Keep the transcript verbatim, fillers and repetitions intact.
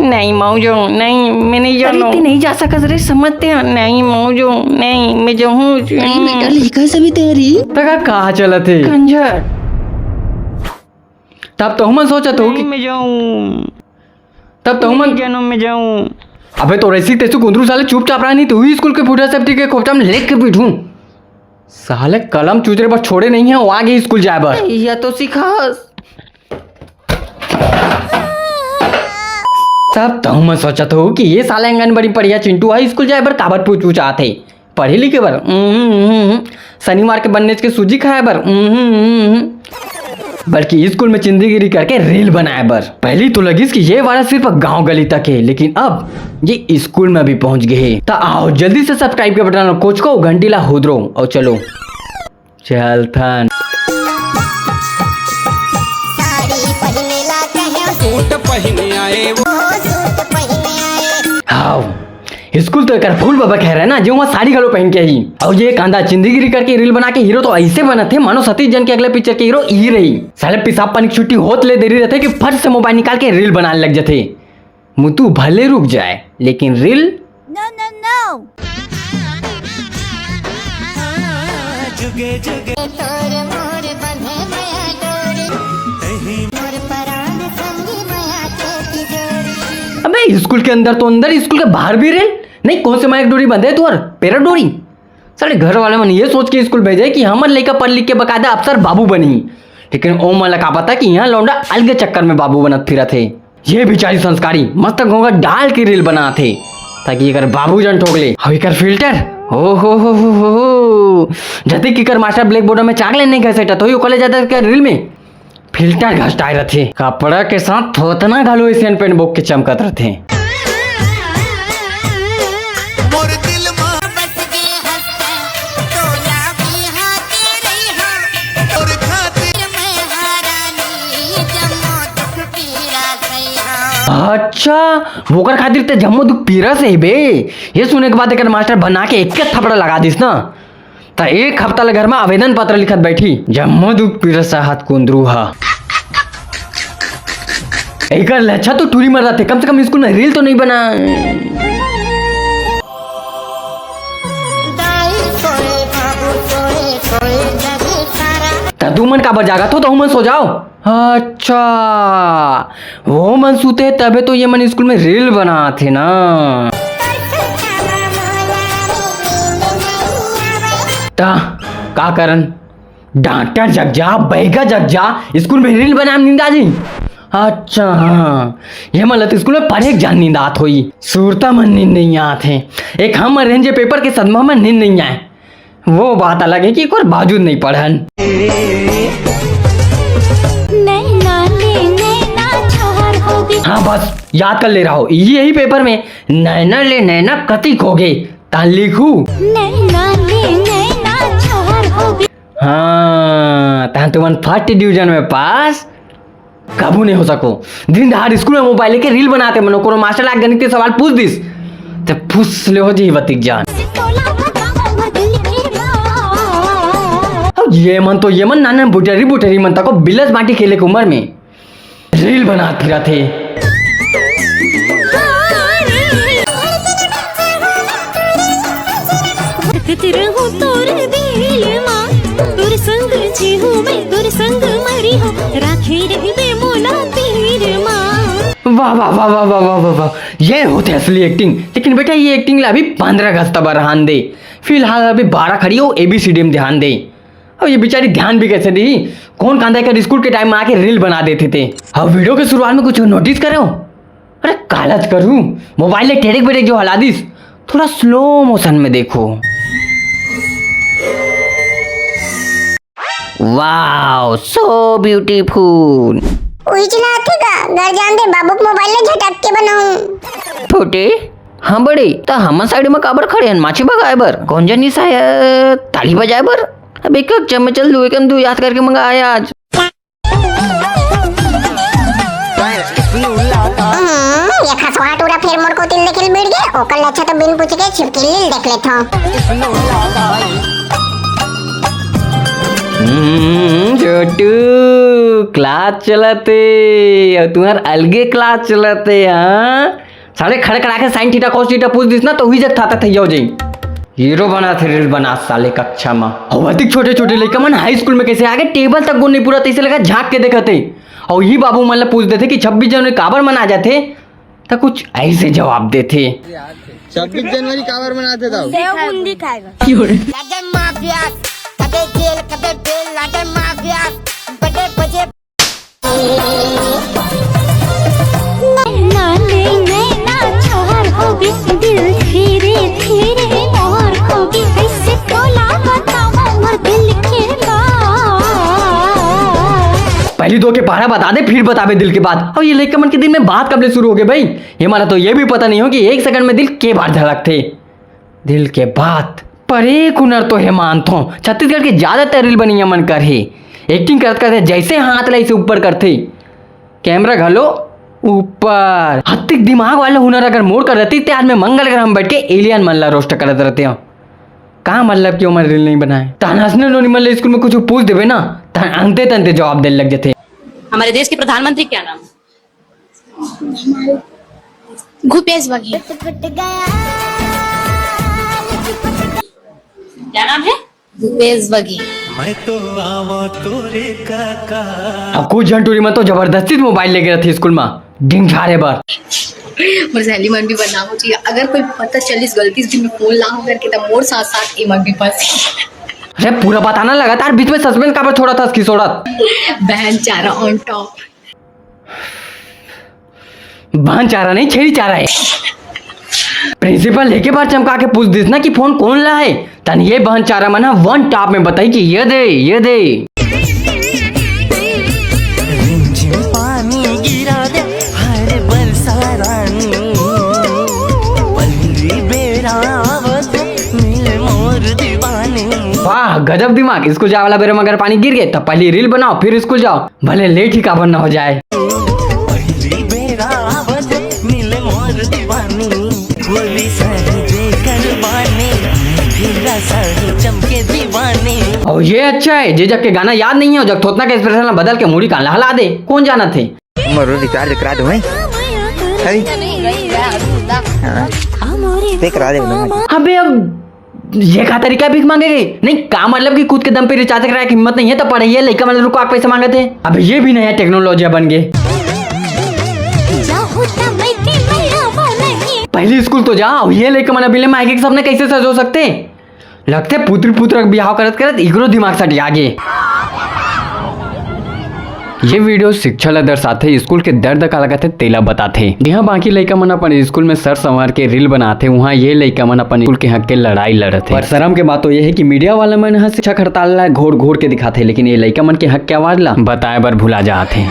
नहीं मौजो, नहीं, मैं नहीं अरे, जानू। ते नहीं जा सकत रे, समझते हैं। नहीं मौजो, नहीं, मैं जाऊँ। अरे, बेटा, लइका सभी तैयारी। तका कहाँ चलत हे? कंझर। तब तो हमन सोचत हो नहीं, कि मैं जाऊँ। तब तो नहीं हमन जानू, मैं जाऊँ। अबे, तो रईसी तेसु कुंदरू साले चुपचाप रहा, नहीं तो ही स्कूल के फूटा सेफ्टी के खोपटा में लेके बैठूं। साले कलम चूचरे बर छोड़े नहीं है, वो आगे स्कूल जाए बर। या तो सिखास। तब तहूँ मैं सोचत हो कि ये साले आंगनबाड़ी पढ़िया चिंटू ह स्कूल जाए बर काबर पूछ पूछ आथे। पढ़े लिखे बर, उम्म, उम्म, उम्म। शनिवार के बन्नेच के सूजी खाए बर, उम्म, उम्म, उम्म। बल्कि स्कूल में चिंदीगिरी करके रील बनाए बर। पहली तो लगिस कि ये वाला सिर्फ गांव गली तक है, लेकिन अब ये स्कूल में भी पहुंच गए। त आओ जल्दी से सब्सक्राइब के बटन ला कोचको, घंटी ला हुदरो और चलो चलथन। साड़ी पहिने ला कहे सूट पहिने आए वो। सूट पहिने आए। हाव, स्कूल तो एकर फूल बाबा कह रहे ना, जो वहाँ साड़ी घलो पहन के ही। और ये कांदा चिंदीगिरी करके रील बना के हीरो तो ऐसे बनत हे, मानो सतीश जैन के अगले पिक्चर के हीरो ई रही। साले पेशाब पानी की छुट्टी होत ले देरी रहते कि फट से मोबाइल निकाल के रील बनाने लग जाते। मुतु भले रुक जाए, लेकिन रील। No, no, no। जुगे जुगे तोर मोर बंधे मया डोरी। मोर परान संगी मया के तिजोरी। अबे, स्कूल के अंदर तो अंदर, स्कूल के बाहर भी रील। नहीं, कौन से मया डोरी बंधे तोर? पैरा डोरी। साले घर वाले मन ये सोच के स्कूल भेजे कि हमर लइका पढ़ लिख के बकायदा अफसर बाबू बनही, लेकिन ओ मन ला का पता कि यहाँ लौंडा अलगे चक्कर में बाबू बनत फिरत हे। ये बेचारी संस्कारी मस्त घोंघा डाल के रील बनात हे, ताकि एकर बाबू जन ठोक ले। अउ एकर फिल्टर, ओ हो हो हो हो हो, जतिक एकर मास्टर ब्लैक बोर्ड में चॉकलेट नहीं घसेटत होही, ओकर ले ज्यादा एकर रील में फिल्टर घसटाए रथे। कपड़ा के साथ थोथना घलो अइसन पेन बोक के चमकत रथे। मोर दिल मा बस गे हस तैं, तोला बिहा के रहिहौं, तोर खातिर मैं हरानी, जम्मो दुख पीरा सहिहौं। अच्छा, वोकर खातिर तैं जम्मो दुख पीरा सहिबे? ये सुने के बाद एकर मास्टर बना के एक थपड़ा लगा दिस ना। त एक हफ्ता ले घर म आवेदन पत्र लिखत बैठी, जम्मो दुख पीरा सहत कुंदरू ह। एकर ले अच्छा तो टूरी मर जाथे, कम से कम स्कूल में रील तो नहीं बना। त तुमन काबर जागत हो, तहू मन सो जाओ। अच्छा, वो मन सुते तभे तो ये मन स्कूल में रील बनात हे ना। त का करन? डॉक्टर जग जा, बैगा जग जा, स्कूल में रील बनाए म नींद आ जाही। अच्छा, हाँ, ये मन ल तो स्कूल में पढ़े के जान नींद आत होही। सुरता मन नींद नहीं आत हे। एक हम रेंजे पेपर के सदमा में नींद नहीं आए। वो बात अलग है कि एक बार बावजूद नहीं पढ़न। नैना ले नैना चार हो गए। हाँ बस, याद कर ले रहा हो, यही पेपर में नैना ले नैना कतिक हो गए, तान लिखू। नैना ले नैना चार हो गए। हाँ, तान तुमन फर्स्ट डिवीजन में पास। कभू नहीं हो सको। दिन दहाड़ स्कूल में मोबाइल लेके रील बनाते मनो, कोनो मास्टर ला गणित के सवाल पूछ दिस, ते फुस ले हो जाही बतिक जान। अब ये मन तो ये मन नाना बुटेरी बुटेरी मन तको बिलस बांटी खेले के उम्र में रील बनात फिरत हे। भटकत रहूं तोर दिल मा, तोर संग जीहूं मैं, तोर संग मरिहूं, राखे रहिबे मोला तीर मा। वाह, वाह, वाह, वाह, वाह, वाह, वाह, वाह। ये होथे असली एक्टिंग। लेकिन बेटा, ये एक्टिंग ला अभी पंद्रह अगस्त बर रहन दे। फिलहाल अभी बारह खड़ी हो, एबीसीडी में ध्यान दे। अब ये बेचारी ध्यान भी कैसे दी? कौन कांदा कर स्कूल के टाइम में आके रील बना देते थे। अब वीडियो के शुरुआत में कुछ नोटिस करे हो? अरे कालच करू, मोबाइल ले टेढ़े बेढ़े जो हला दिस, थोड़ा स्लो मोशन में देखो। Wow, so beautiful। उइच ला आथे का? घर जान दे, बाबू के मोबाइल ले झटक के बनाऊं। फूटी, हाँ बड़ी, त हमन साइड में काबर खड़े हन? माछी भगाए बर? कौन जनी शायद ताली बजाए बर? अब एक एक चम्मच चल दू, एक दू याद करके मंगाए आज। हम्म, ये खसवा टूरा फेर मोर कोतिल देखिल मिल गे, ओकर ले अच्छा तो बिन पूछे के छिपकिली ल देख लेथों। हम्म, छोटू, क्लास चलत हे, अउ तुम्हार अलगे क्लास चलत हे, हाँ? साले खड़खड़ा के sine theta cos theta पूछ दिस ना, तो उही जग थाता थैया हो जाई। हीरो बनाथे रील बना साले कक्षा मा। अउ अतिक छोटे-छोटे लइका मन हाई स्कूल में कैसे आगे टेबल तक गोड़ नहीं पूरा, तैसे लगा झांक के देखत हे। अउ ही बाबू मन ला पूछ देथे कि छब्बीस जनवरी काबर मना जाथे, त कुछ ऐसे जवाब देथे। छब्बीस जनवरी काबर मनाथे तब? सेव बूंदी खाएगा। लगे माफिया, कबे जेल, कबे बेल, लगे माफिया, बड़े बजे। नैना ले नैना चार हो गए, दिल धीरे धीरे मोर हो गए, कैसे तोला बताऊं मोर दिल के बात। पहली दो के पहरा बता दे, फिर बताबे दिल के बात। अउ ये लइका मन के दिल में बात कब ले शुरू हो गए भाई? ये माला तो ये भी पता नहीं हो कि एक सेकंड में दिल के बार धड़कथे। दिल के बात। पर एक हुनर तो हे मानथों, छत्तीसगढ़ के ज्यादातर रील बनइया मन कर हे। एक्टिंग करत करत जैसे हाथ ला ऐसे ऊपर करथे, कैमरा घलो ऊपर। हत्तिक दिमाग वाला हुनर अगर मोर कर रहती, ते आज मैं मंगल ग्रह में बैठ के एलियन मन ला रोस्ट करत रहते हो। का मतलब कि ओमन रील नहीं बनाए? तहन हंसने नोनी मन ले स्कूल में कुछ पूछ देबे ना, तहन अंते तंते जवाब देने लग जथे। हमारे देश के प्रधानमंत्री क्या नाम है? भूपेश बघेल। क्या नाम है? भूपेश बघेल। मैं तो आवा तोरे काका। अब कुछ झन टूरी मन तो जबरदस्ती मोबाइल लेके रहथे स्कूल में डिंग झारे बर। मोर सहेली मन भी बदनाम हो जाही। अगर कोई पता चलिस गलती से मैं फोन लाहूं करके, त मोर साथ साथ एमन भी फंसही। अरे पूरा बताना लगातार, बीच में सस्पेंस काबर छोड़त हस खिसोड़त? बहन चारा on top। बहन चारा नहीं, छेरी चारा है। प्रिंसिपल एक बार चमका के पूछ दिस ना कि फोन कौन ला है, तहन ये बहन चारा मन ह वन टॉप में बताही कि ये दे, ये दे। रिमझिम पानी गिरा दे, हर बरसा रानी। पहली बेरा आवत, मिले मोर दीवानी। वाह, गजब दिमाग। स्कूल जाए वाला बेरा में अगर पानी गिर गए, तब पहली रील बनाओ, फिर स्कूल जाओ, भले लेट ही काबर ना हो जाए। पहली बेरा आवत, मिले मोर दीवानी। बोली सही जे करवाने, फिर सही चमके दीवानी। और ये अच्छा है, जे जग के गाना याद नहीं है, जग थोतना के एक्सप्रेशन ला बदल के मुड़ी कान ला हला दे, कौन जानत हे? मोर रिचार्ज करा दो, हैं? अरे। हाँ। पे करा दे, बोलो। अबे अब ये का तरीका है भीख मांगे के? नहीं, का मतलब कि खुद के दम पे रिचार्ज कराए के हिम्मत नहीं है, तो पढ़इया लइका मन रुका के पैसा मांगत हे। अब ये भी नया टेक्नोलॉजी बन गए। पहली स्कूल तो जाओ, ये लइका मन अभी ले मायके के सपने कैसे सजो सकते? लगथे पुत्री पुत्र के बिहाव करत करत इकरो दिमाग सटिया गे। ये वीडियो शिक्षा ला दर्शाथे, स्कूल के दर्द का लगथे तेला बताथे। जिहां बाकी लइका मन अपन स्कूल में सर संवार के रील बनाथे, उहां ये लइका मन अपन स्कूल के हक के लड़ाई लड़थे। पर शर्म के बात तो ये है कि मीडिया वाला मन ह शिक्षक हड़ताल ला घोड़ घोड़ के दिखाथे, लेकिन ये लइका मन के हक के आवाज ला बताए बर भुला जाथे।